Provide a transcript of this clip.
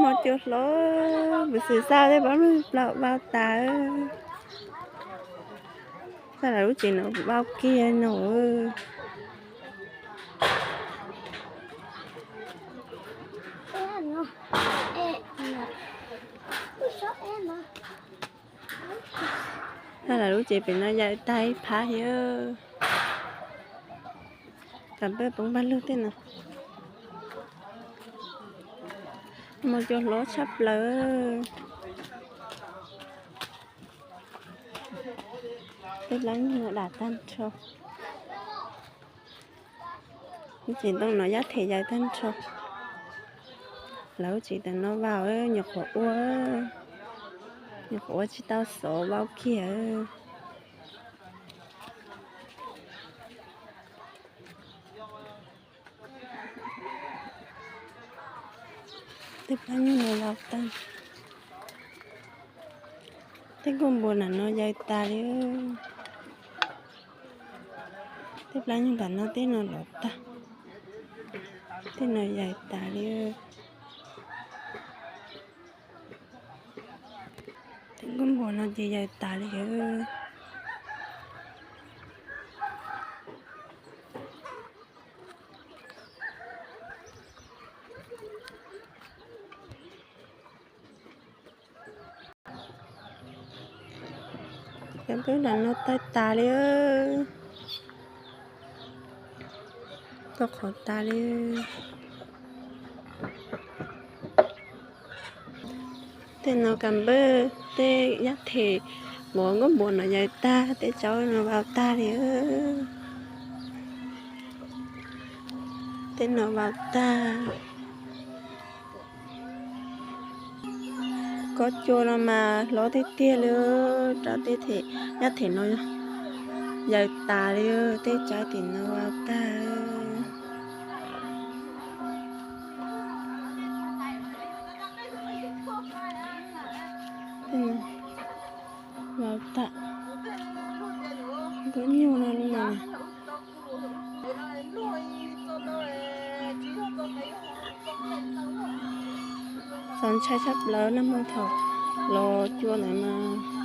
Cua hlob, kuv xav xav tej pob lug plaub vau tas. Xav lawv lub tsev no vau kiag no. Xav lawv lub tsev pem no yaws tag ib phab thiab. Kam pej poob paj lug tej no. Muaj cua hlob tshaj plaws. Tej plab nyuag no dam tag nrho. Lub tsev ntoo no yaj them yaws tag nrho. Lawv lub tsev tam no vau, nyuam qhuav ua, nyuam qhuav ua tsis tau xov vau kiag. Tej plab nyuag no vau tag. Tej nkuaj npua nram no yaws tas li. Tej plab nyuag nram no tej no lov tag. Tej no yaws tas li. Tej nkuaj npua no ces yaws tas li. Cov nplooj nram no tawg tas li. Tau qhov tas li. Tej no kas npawj tej yaj them mov nkuaj npua no yaws tag, tej tsaub no vau tag li. Tej no vau tag. Kob cua no mas hlob tiag tiag li, rau tej yaj them no yaws tas li, tej tsaub tim no vau tag. Vau tag. Nkuaj nyuj no li no. Txaus ntshai tshaj plaws nag hmo thaum los cua ntawd mas.